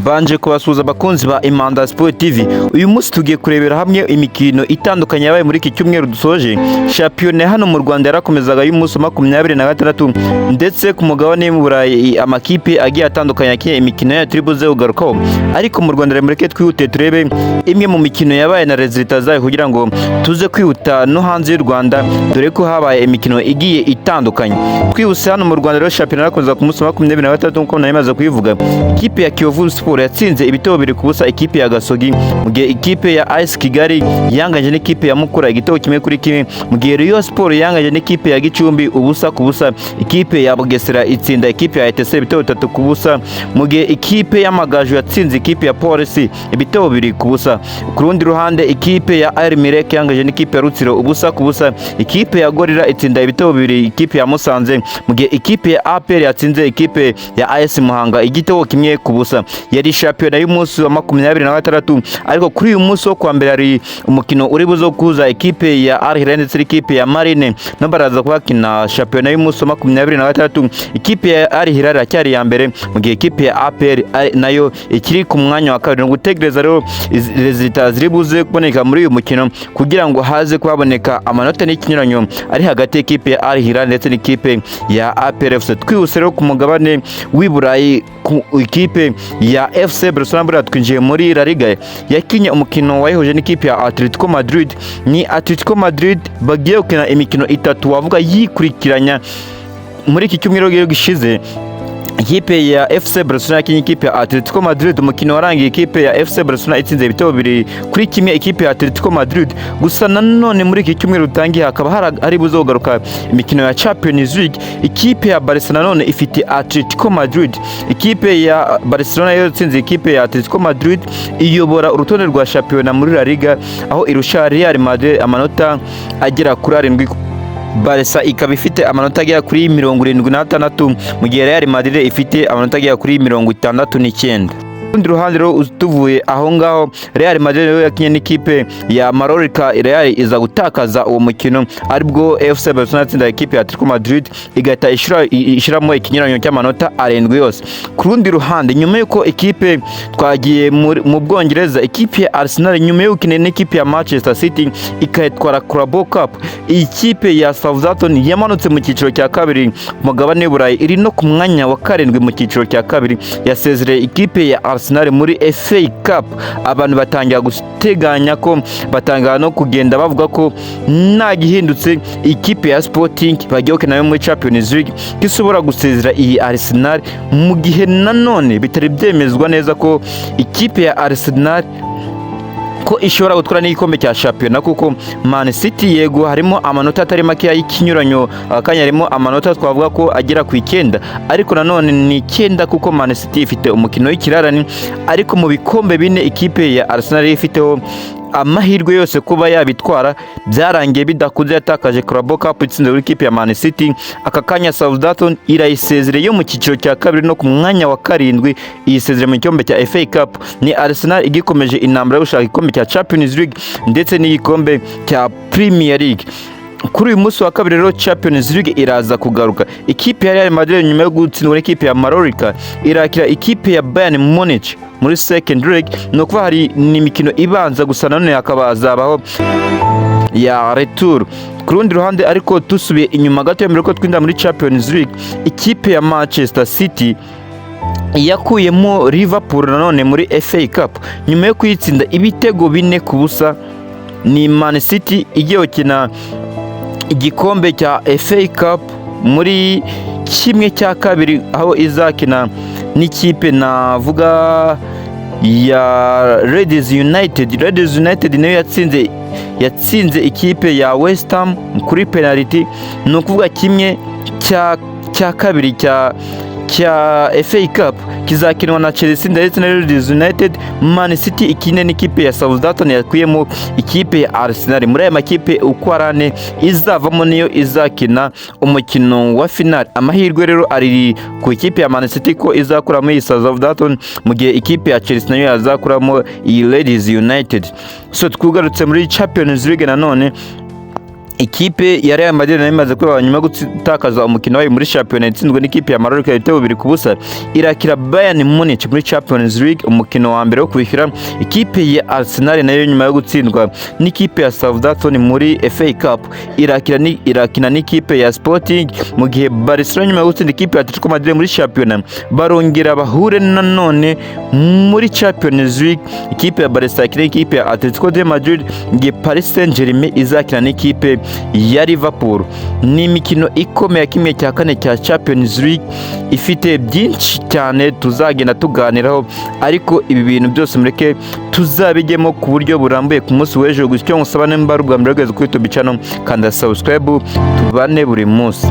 Mbanje kubasuhuza abakunzi ba Imanda Sport TV. Uyu munsi tugiye kurebera hamwe imikino itandukanye yabaye muri iki cyumweru dusoje. Shampiyona hano mu Rwanda yarakomezaga y'umunsi wa 26, ndetse ku mugabane w'u Burayi amakipe agiye atandukanye yakinnye imikino yayo turi buze kugarukaho. Ariko mu Rwanda mureke twihute turebe imwe mu mikino yabaye na résultats zayo kugira ngo tuze kwihuta no hanze y'u Rwanda, dore ko habaye imikino igiye itandukanye. Twihuse, hano mu Rwanda rero shampiyona yarakomeza ku munsi wa 26 nk'uko nari maze kubivuga. Ikipe ya Kiyovu Sport yatsinze ibitego 2-0 ikipe ya Gasogi, mu gihe ikipe ya AS Kigali yanganyije n'ikipe ya Mukura igitego 1-1, mu gihe Rayon Sport yanganyije n'ikipe ya Gicumbi 0-0. Ikipe ya Bugesera itsinda ikipe ya ETC ibitego 3-0, mu gihe ikipe y'Amagaju yatsinze ikipe ya Polisi ibitego 2-0. Ku rundi ruhande, ikipe ya Al Merreikh yanganyije n'ikipe ya Rutsiro 0-0. Ikipe ya Gorilla itsinda ibitego 2 ikipe ya Musanze, mu gihe ikipe ya APR yatsinze ikipe ya AS Muhanga igitego 1-0. Yari shampiyona y'umunsi wa 26, ariko kuri uyu munsi wo kwa mbere hari umukino uri buze guhuza ikipe ya Al Hilal ndetse n'ikipe ya Marine, no baraza kuhakina shampiyona y'umunsi wa 26. Ikipe ya Al Hilal iracyari iya mbere, mu gihe ikipe ya APR nayo ikiri ku mwanya wa kabiri. Ni ugutegereza rero résultats ziri buze kuboneka muri uyu mukino kugira ngo haze kuhaboneka amanota n'ikinyuranyo ari hagati y'ikipe ya Al Hilal ndetse n'ikipe ya APR FC. Twihuse rero ku mugabane w'i Burayi, ku ikipe ya FC Barcelona, buriya twinjiye muri La Liga, yakinye umukino wayihuje n'ikipe ya Atletico Madrid. Ni Atletico Madrid bagiye gukina imikino itatu wavuga yikurikiranya muri iki cyumweru gishize. Ikipe ya FC Barcelona yakinnye ikipe ya Atletico Madrid, umukino warangiye ikipe ya FC Barcelona itsinze ibitego 2-1 ikipe ya Atletico Madrid. Gusa nanone muri iki cyumweru rutangiye hakaba hari buze kugaruka imikino ya Champions League. Ikipe ya Barcelona nanone ifite Atletico Madrid. Ikipe ya Barcelona yo yatsinze ikipe ya Atletico Madrid, iyobora urutonde rwa shampiyona muri La Liga, aho irusha Real Madrid amanota agera kuri 7. Barca ikaba ifite amanota agera kuri 76, mu gihe Real Madrid ifite amanota agera kuri 69. Urundi ruhande rero, tuvuye aho ngaho, Real Madrid rero yakinye n'ikipe ya Mallorca, Real iza gutakaza uwo mukino, aribwo FC Barcelona yatsinda ikipe ya Atletico Madrid igahita ishiramo ikinyuranyo cy'amanota 7 yose. Ku rundi ruhande, nyuma y'uko ikipe twagiye mu Bwongereza, ikipe ya Arsenal nyuma yo gukina n'ikipe ya Manchester City ikayitwara Carabao Cup, iyi kipe ya Southampton yamanutse mu cyiciro cya kabiri ku mugabane w'i Burayi, iri no ku mwanya wa karindwi mu cyiciro cya kabiri, yasezereye ikipe ya Arsenal muri FA Cup. Abantu batangira guteganya ko batangira no kugenda bavuga ko nta gihindutse ikipe ya Sporting bagiye gukina nayo muri Champions League ko ishobora gusezera iyi Arsenal, mu gihe nanone bitari byemezwa neza ko ikipe ya Arsenal ko ishobora gutwara n'igikombe cya shampiyona, kuko Man City yego harimo amanota atari makeya y'ikinyuranyo, akanya harimo amanota twavuga ko agera ku 9, ariko nanone ni 9 kuko Man City ifite umukino w'ikirarane. Ariko mu bikombe bine ikipe ya Arsenal ifiteho amahirwe yose kuba yabitwara, byarangiye bidakunze, yatakaje Carabao Cup itsinze kuri ikipe ya Man City. Aka kanya Southampton irayisezereye yo mu cyiciro cya kabiri no ku mwanya wa karindwi, iyisezereye mu gikombe cya FA Cup. Ni Arsenal igikomeje intambara yo gushaka igikombe cya Champions League ndetse n'igikombe cya Premier League. Kuri uyu munsi wa kabiri rero Champions League iraza kugaruka. Ikipe ya Real Madrid nyuma yo gutsindwa n'ikipe ya Mallorca irakira ikipe ya Bayern Munich muri second leg. Ni ukuvuga hari n'imikino ibanza gusa, nanone hakaba hazabaho ya retour. Ku rundi ruhande ariko, dusubiye inyuma gato mbere ko twinjira muri Champions League, ikipe ya Manchester City yakuyemo Liverpool nanone muri FA Cup nyuma yo kuyitsinda ibitego 4-0. Ni Man City igiye gukina igikombe cya FA Cup muri 1/2, aho izakina n'ikipe navuga ya Leeds United. Leeds United nayo yatsinze ikipe ya West Ham kuri penalty. Ni ukuvuga 1/2 cya FA Cup kizakinwa na Chelsea ndetse na Leeds United. Man City ikine n'ikipe ya Southampton yakuyemo ikipe ya Arsenal. Muri aya makipe uko ari ane, izavamo niyo izakina umukino wa final. Amahirwe rero ari ku ikipe ya Man City ko izakuramo iyi Southampton, mu gihe ikipe ya Chelsea nayo yazakuramo iyi Leeds United. So twugarutse muri Champions League nanone. Ikipe ya Real Madrid nayo imaze kwibaba nyuma yo gutakaza umukino wayo muri shampiyona itsinzwe n'ikipe ya Mallorca ibitego 2-0, irakira Bayern Munich muri Champions League, umukino wa mbere wo kwishyura. Ikipe ya Arsenal nayo, nyuma yo gutsindwa n'ikipe ya Southampton muri FA Cup, irakina n'ikipe ya Sporting, mu gihe Barcelona, nyuma yo gutsinda ikipe ya Atletico Madrid muri shampiyona, barongera bahure nanone muri Champions League. Ikipe ya Barca ikina n'ikipe ya Atletico de Madrid, mu gihe Paris Saint-Germain izakina n'ikipe ya Liverpool. Ni imikino ikomeye ya 1/4 cya Champions League, ifite byinshi cyane tuzagenda tuganiraho, ariko ibi bintu byose mureke tuzabijyemo ku buryo burambuye ku munsi w'ejo. Gusa icyo ngusaba, nimba ari ubwa mbere ugeze kuri YouTube channel, kanda subscribe, tubane buri munsi.